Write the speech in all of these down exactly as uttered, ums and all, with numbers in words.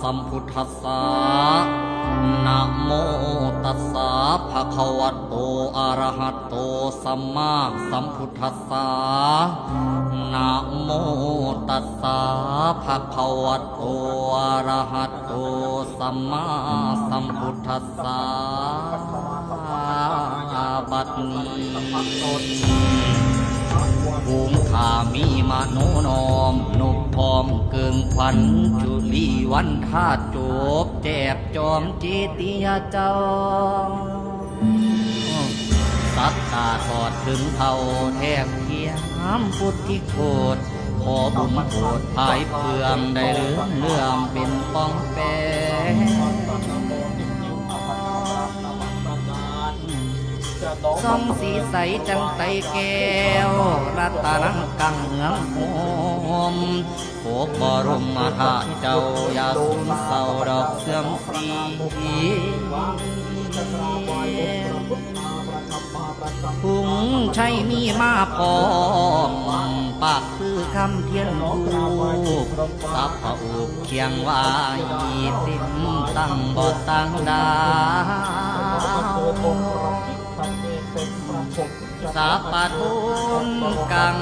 sambuddhassa. Namo tassa bhagavato arahato sammāsambuddhassa. Namo tassa bhagavato arahato sammāsambuddhassa. ບັດນີ້ ຝູງຂ້າມີມະໂນນ້ອມ ນົບນ້ອມເກີງຂວັນ ຈຸລີວັນທາຈົບແຈບຈອມເຈຕິຍາເຈົ້າ ສັດຕາທອດເຖິງເຖົ້າແທບທຽມພຸດທິໂຄດ ຂໍບຸນໂພດພາຍເຟືອງ ໄດ້ເລີນເລື່ອມເປັນປ່ອງແປງ ສ່ອງສີໃສຈັ່ງໄຕແກ້ວ ລັດຕະນັງກັງເຮືອງໂຮມ ໂພບບໍລົມມະທາດເຈົ້າ ຢ່າສູນເສົ້າດອກເສື່ອມສີ ທຸງໄຊມີມາພ້ອມ ປາກຄືຄຳທຽນທູບ ສັບພະອຸບຄຽງວາຍ ຕິດຕັ້ງບໍ່ຕ່າງດາວ ສາປະທຸມກັງ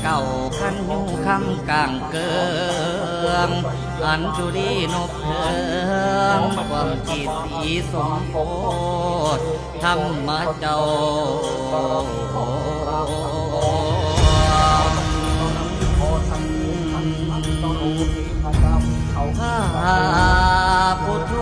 ເກົ້າ ຄັນຍູຄຳກາງເກີງ ອັນຈຸລີນົບເທິງ ຄວາມຈິດສີສົມໂພດ ທຳມະເຈົ້າ ພະພຸດໂທ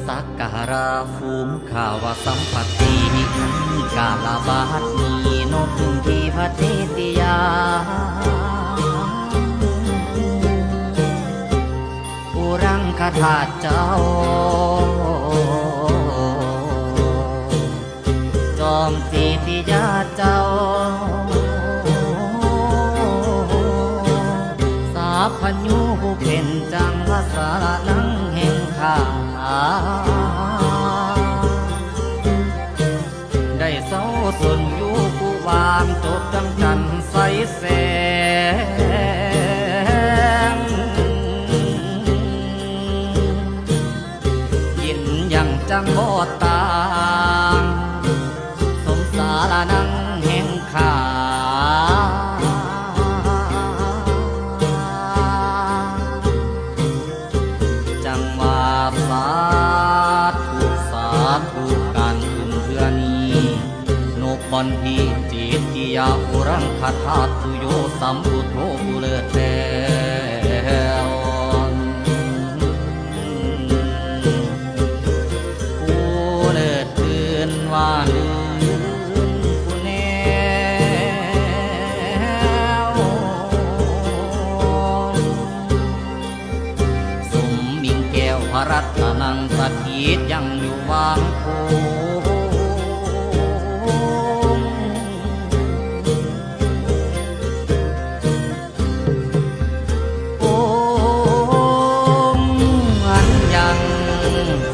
ສັກກາລະພູມຂ້າວະສຳພັດຕິ ກາລະບາດນີ້ນົບທີ່ພະເຈຕິຍາ ປູລັງຄະທາດເຈົ້າ ຈອມເຈຕິຍາເຈົ້າ ສາພະຍູຜູ້ເປັນຈັງຫວະສະລະນັງແຫ່ງຂ້າ ໄດ້ເຊົາຊົນຢູ່ຜູ້ວາງ ຈົບຈັງຈັນໃສແສ ตัง สมสารนังแห่งข้า จังว่าสาธุ สาธุ การขึ้นเทื่อนี้ นกบอนพี เจติยะ อุรังคธาตุโย สัมพุทโธ ผู้เลิศแล้ว ผู้เลิศตื่นว่าลืมผู้แนว สมมิ่งแก้วพระรัตนัง สถิตยังอยู่วังโพ องค์อันยัง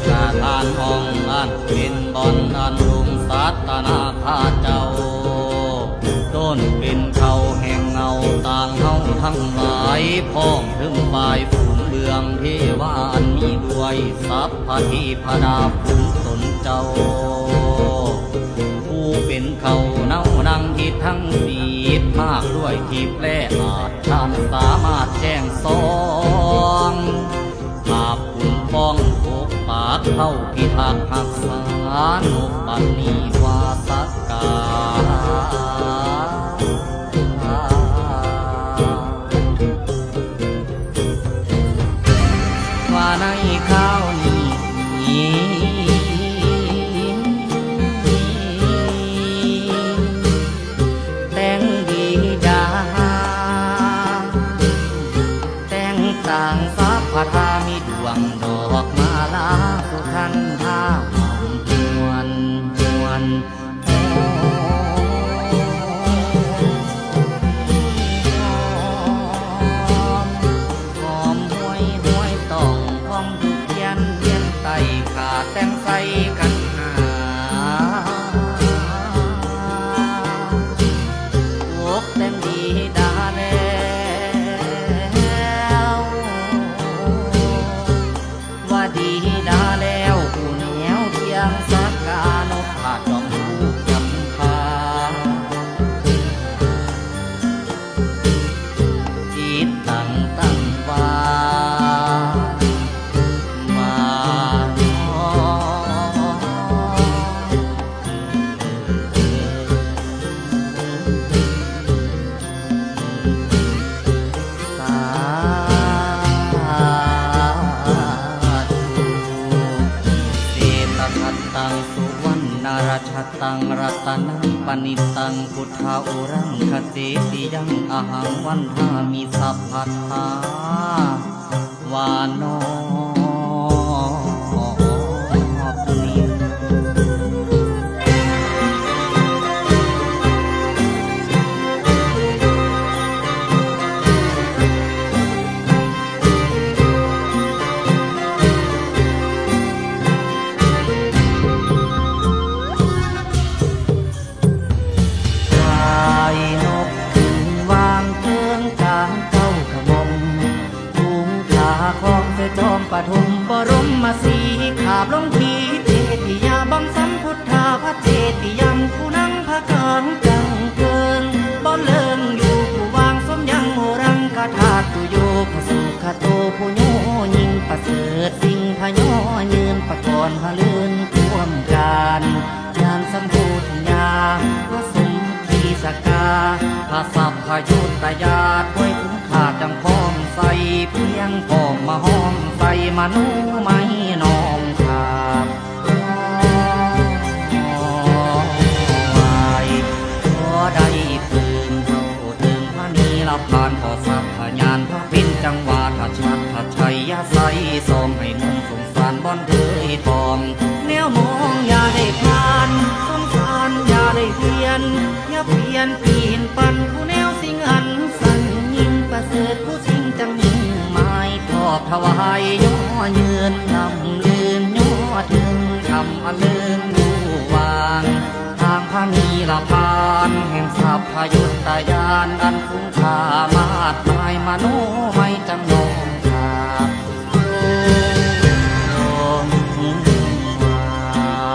สถานห้องอันเป็นบ่อนอันลุงสัตนาคาเจ้า ต้นเป็นเขาแห่งเงาต่างเฮาทั้งหลาย พร้อมถึงฝ่ายฝูงเบื้องเทวาอันมีด้วยสัพพะเทพดาฝูงตนเจ้า ผู้เป็นเขาเนานั่งทิศทั้งสี่ภาคด้วยทิพย์และอาจ ท่านสามารถแจ้งส่อง ภาพคุณป้องปกปักเฝ้าพิทักษ์รักษา นกบัดนี้ว่าสักการะ ว่าในคราวนี้ แต่งดีดา แต่งต่างสัพพะทา มีดวงดอกมาลา สุขันธาหอมหวนหวน หอม หอมห้วยห้วยต้อง ของทุกเทียนเทียนไต ขาแต่งใส่กันหา อกแต่งดีดาแล้ว ว่าดีดาแล้ว ผู้แนวเที่ยงสักกานกขาดจอมผู้จำพา จิตตั้งตั้งว่า ว่า สาธุ เศรษฐขัตตัง สุวรรณรัชตัง รัตนังปณิตัง พุทธาอุรังคเจติยัง อะหังวันทามิ สัพพัทธา วาโน สายนกขึ้นวางเทิงกลางเก้าขมม ถุงผ้าของเสจอมปฐมบรมสี ขาบลงที่เจติยาบังสัมพุทธาพระเจติยัง ผู้นั่งพระกลางกลางเกิง บ่เลิงอยู่ผู้วางสมยังโมรังคธาตุโย พระสุขโตผู้โยยิ่งประเสริฐ สิ่งพระโยยืนประกรณ์พระเลื่อนท่วมการ ญาณสัมโพธิญาณ พระสมขีสกา พระสัพพยุตยาณ ห้วยคุ้มขาดดังพร้อมใส เพียงพร้อมมาห้อมใส มโนไมยน้อมขาบไหว้ ขอได้ปืนเท่าเทิงพระนิรพาน ขอสัพพญานพระเพ็ญจังหวา ทัชชัดทัชชัยยะไส ส่องให้นวลสงสารบ่อนเทยทอง แนวมองอย่าได้พลาน สงสารอย่าได้เพี้ยน อย่าเปลี่ยนปีนปัน ผู้แนวสิ่งอันสั่งยิ่งประเสริฐ ผู้สิ่งจังยิ่งหมาย ทอดถวายย่อยืน นำลื่นย่อถึง ธรรมอันลื่นอยู่วาง ทางพระนิรพาน แห่งสัพพยุตยาณ อันคุ้มค่ามากมาย มโนไมยจังน้อมขาบไหว้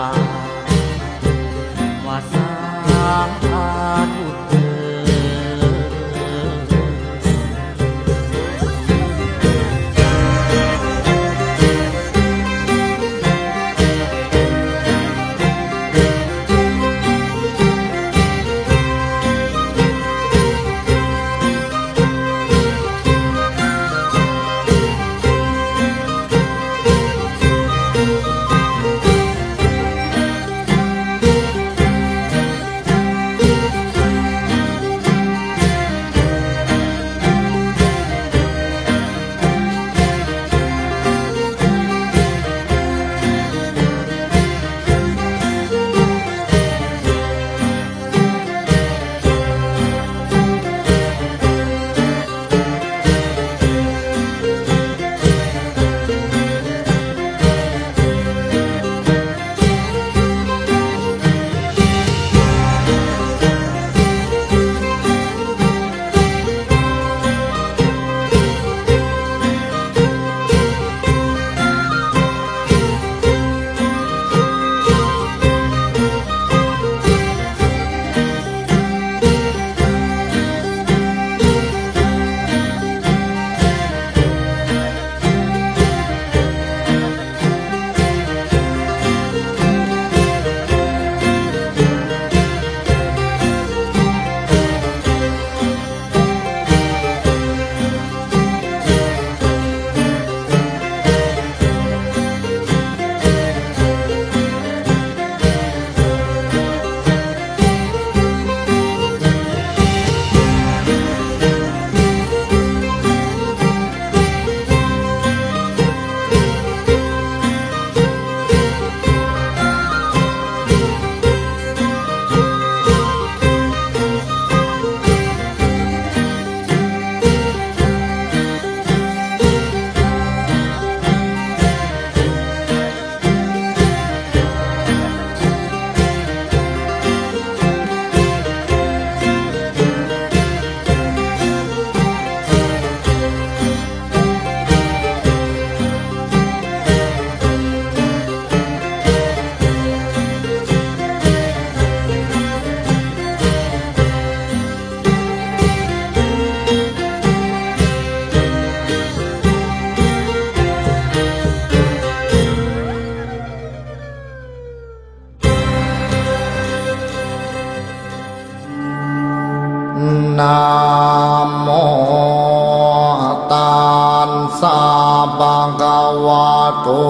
Tassa bhagavato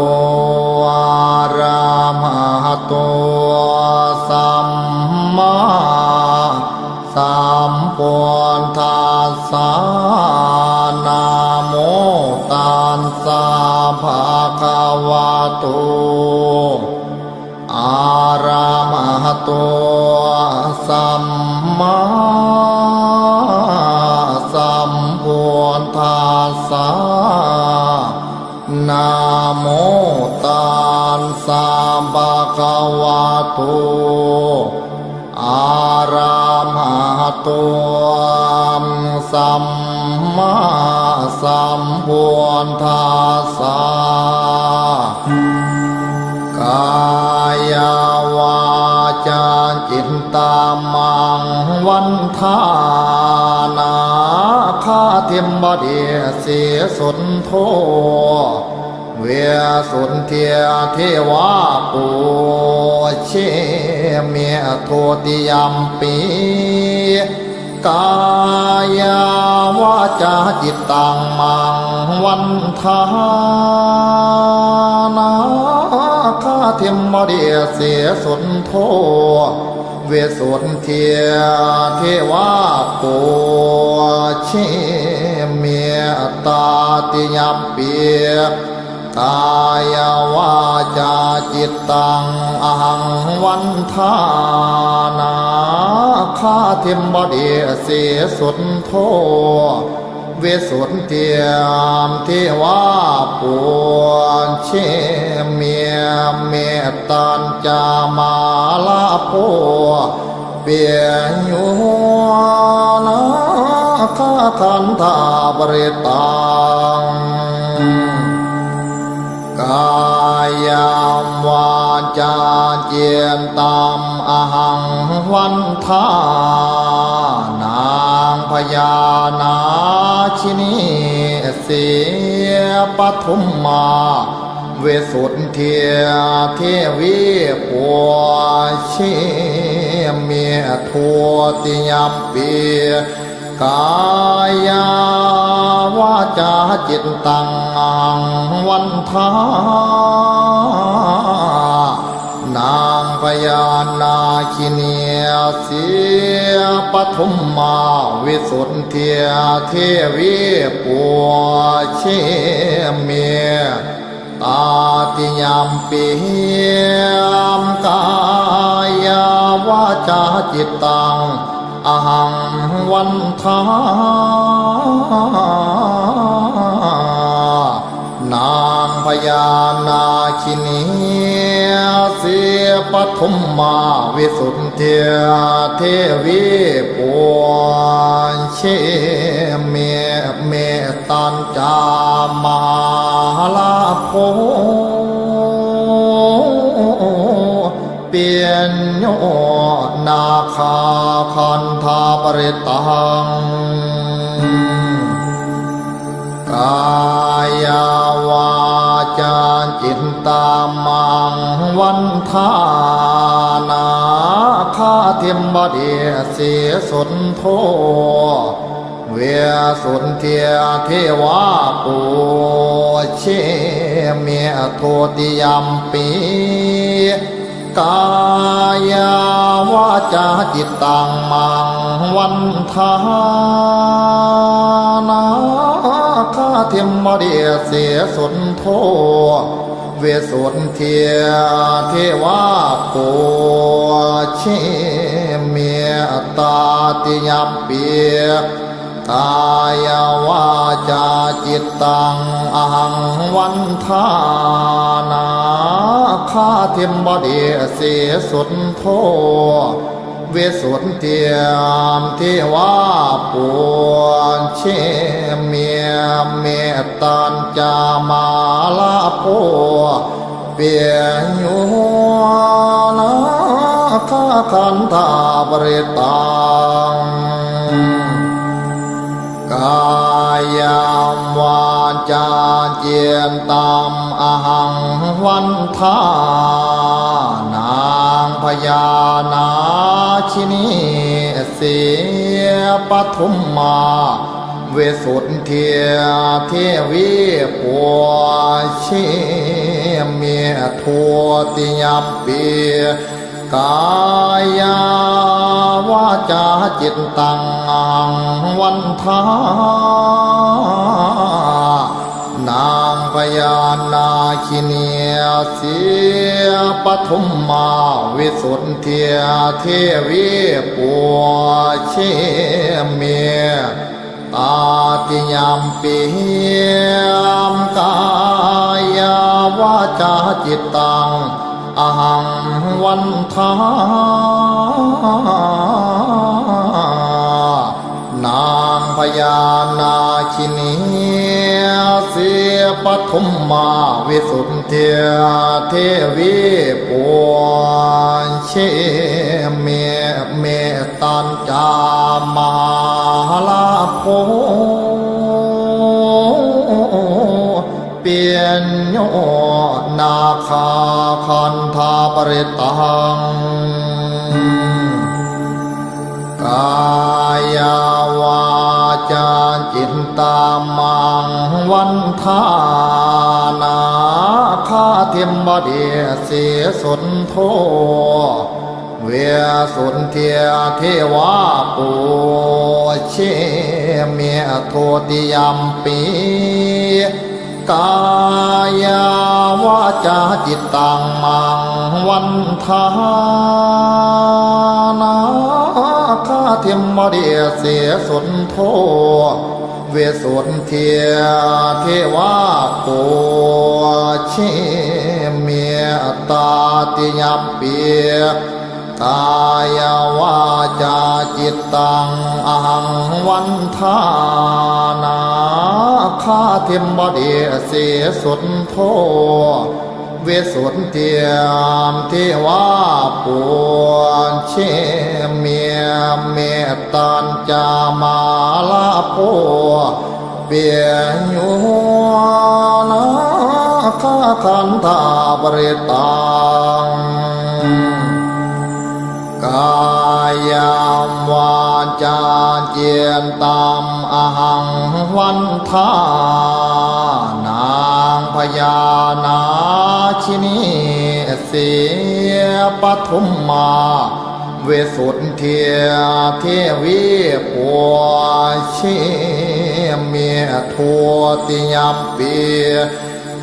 arahato sammāsambuddhassa. Namo tassa bhagavato arahato sammāsambuddhassa. Namo tassa bhagavato arahato sammāsambuddhassa. Kāyavācācittaṃ maṃ vandānaṃ khatiṃ paṭisīsuddho visuddhijīvapūjemi. Dutiyampi kāyavācācittaṃ maṃ vandānaṃ khatiṃ paṭisīsuddho visuddhijīvapūjemi. Tatiyampi kāyavācācittaṃ ahaṃ vandānaṃ khatiṃ paṭisīsuddho visuddhijīvapūjemi. Mettañca mārabho piyo nakkhattaparitaṃ kāyaṃ vācācittaṃ ahaṃ vandānaṃ byānācini sippaṭhumā visuddhijīvapūjemi. Dutiyampi kāyavācācittaṃ ahaṃ vandānaṃ byānācini sippaṭhumā visuddhijīvapūjemi. Tatiyampi kāyavācācittaṃ ahaṃ vandānaṃ byānācini sippaṭhumā visuddhijīvapūjemi. Mettañca mārabho piyo nakkhattaparitaṃ kāyavācācittaṃ maṃ vandānaṃ khatiṃ paṭisīsuddho visuddhijīvapūjemi. Dutiyampi kāyavācācittaṃ maṃ vandānaṃ khatiṃ paṭisīsuddho visuddhijīvapūjemi. Tatiyampi kāyavācācittaṃ ahaṃ vandānaṃ khatiṃ paṭisīsuddho visuddhijīvapūjemi. Mettañca mārabho piyo nakkhattaparitaṃ kāyaṃ vācācittaṃ ahaṃ vandānaṃ byānācini sippaṭhumā visuddhijāti vibhūjemi. Dutiyampi kāyā vācā cittaṃ ahaṃ vandānaṃ bhayānāgini sippaṭhumā visuddhijāti vibhūjemi. Tatiyampi kāyā vācā cittaṃ ahaṃ vandānaṃ bhayānāgini sippaṭhumā visuddhijāti vibhūjemi. Mettañca mahallabho piyo nāgā gandhabbarittaṃ kāyā vācā cittaṃ maṃ vandānāgādhipadesesuddho visuddhijāti vibhūjemi. Dutiyampi kāyā vācā cittaṃ maṃ vandānāgādhipadesesuddho visuddhijāti vibhūjemi. Tatiyampi kāyā vācā cittaṃ ahaṃ vandānāgādhipadesesuddho visuddhijāti vibhūjemi. Mettañca mahallabho piyo nāgā gandhabbarittaṃ kāyā vācā cittaṃ ahaṃ vandānaṃ bhayānāgini sippaṭhumā visuddhijāti vibhūjemi. Dutiyampi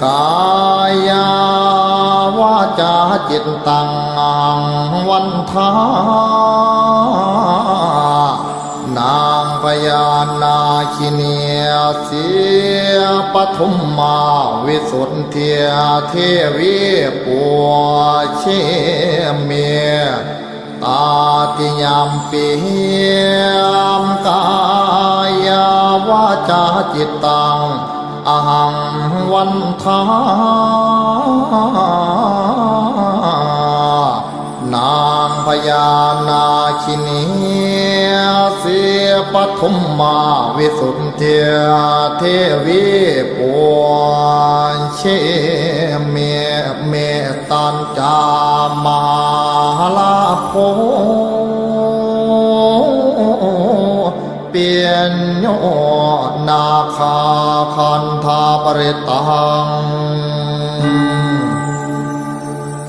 kāyā vācā cittaṃ ahaṃ vandānaṃ bhayānāgini sippaṭhumā visuddhijāti vibhūjemi. Tatiyampi kāyā vācā cittaṃ ahaṃ vandānaṃ bhayānāgini sippaṭhumā visuddhijāti vibhūjemi. Mettañca mahallabho piyo nāgā gandhabbarittaṃ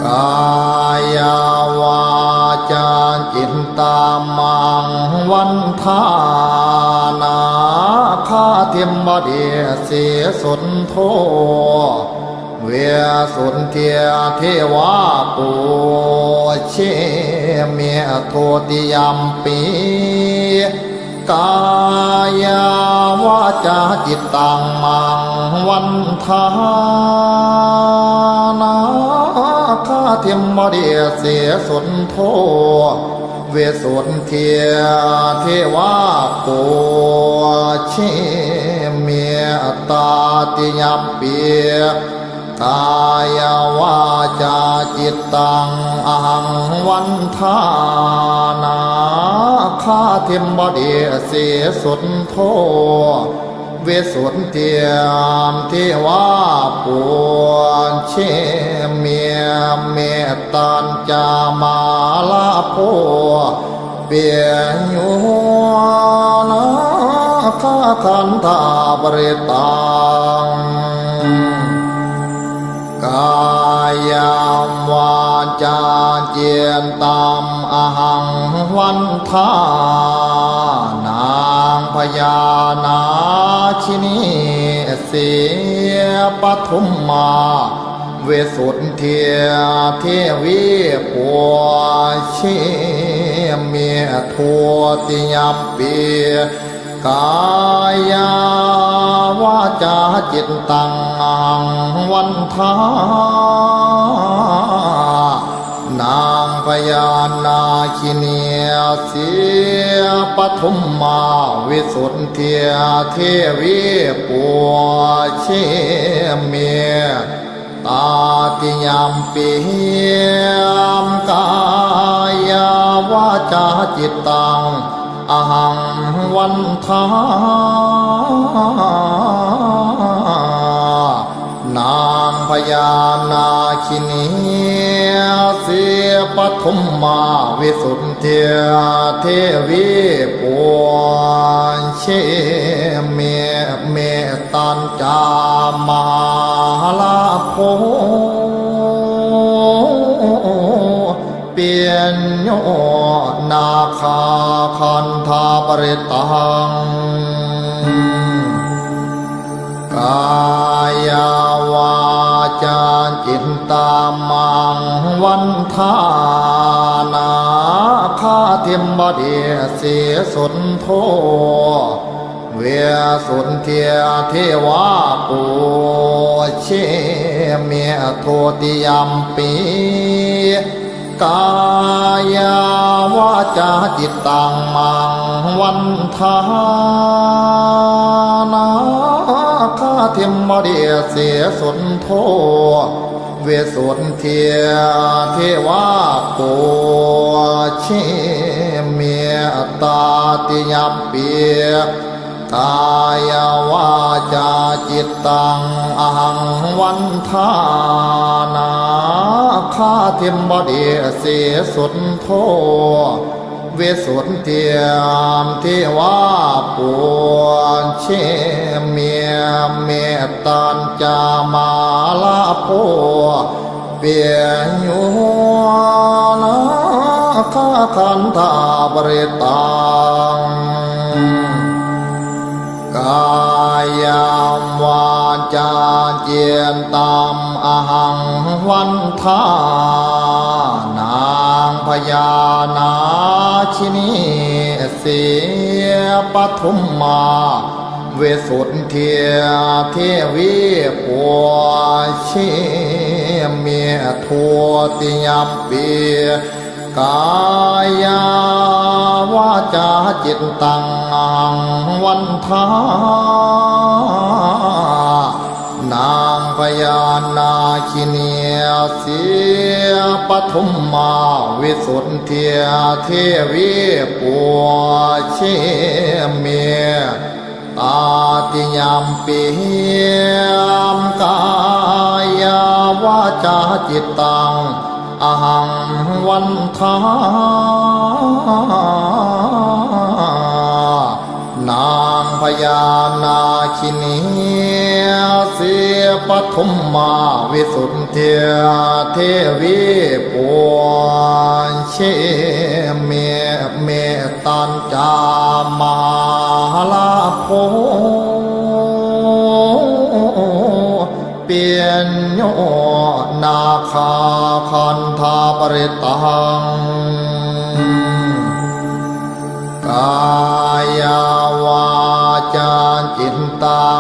kāyā vācā cittaṃ maṃ vandānāgādhipadesesuddho visuddhijāti vibhūjemi. Dutiyampi kāyā vācā cittaṃ maṃ vandānāgādhipadesesuddho visuddhijāti vibhūjemi. Tatiyampi kāyā vācā cittaṃ ahaṃ vandānāgādhipadesesuddho visuddhijāti vibhūjemi. Mettañca mahallabho piyo nāgā nāgakhandhaparittaṃ. Kāyaṃ vācāyaṃ cittaṃ ahaṃ vandānaṃ bhayānākhiṇī sippaṭhumā visuddhiyā devī pūjemi. Dutiyampi kāyaṃ vācāyaṃ cittaṃ ahaṃ vandānaṃ bhayānākhiṇī sippaṭhumā visuddhiyā devī pūjemi. Tatiyampi kāyaṃ vācāyaṃ cittaṃ ahaṃ vandānaṃ bhayānākhiṇī sippaṭhumā visuddhiyā devī pūjemi. Mettañca mahālābho piñño nāgakhandhaparittaṃ. Kāyaṃ vācāyaṃ cittaṃ ahaṃ vandānaṃ nāgādhipatī sīsuddho visuddhiyā devā pūjemi. Dutiyampi kāyaṃ vācāyaṃ cittaṃ ahaṃ vandānaṃ nāgādhipatī sīsuddho visuddhiyā devā pūjemi. Tatiyampi kāyaṃ vācāyaṃ cittaṃ ahaṃ vandānaṃ nāgādhipatī sīsuddho visuddhiyā devā pūjemi. Mettañca mahālābho piñño nāgakhandhaparittaṃ. Kāyaṃ vācāyaṃ cittaṃ ahaṃ vandānaṃ bhayānākhiṇī sippaṭhumā visuddhiyā devī pūjemi. Dutiyampi kāyaṃ vācāyaṃ cittaṃ ahaṃ vandānaṃ bhayānākhiṇī sippaṭhumā visuddhiyā devī pūjemi. Tatiyampi kāyaṃ vācāyaṃ cittaṃ ahaṃ vandānaṃ bhayānākhiṇī sippaṭhumā visuddhiyā devī pūjemi. Mettañca mahālābho piñño nāgakhandhaparittaṃ. Kāyaṃ vācāyaṃ cittaṃ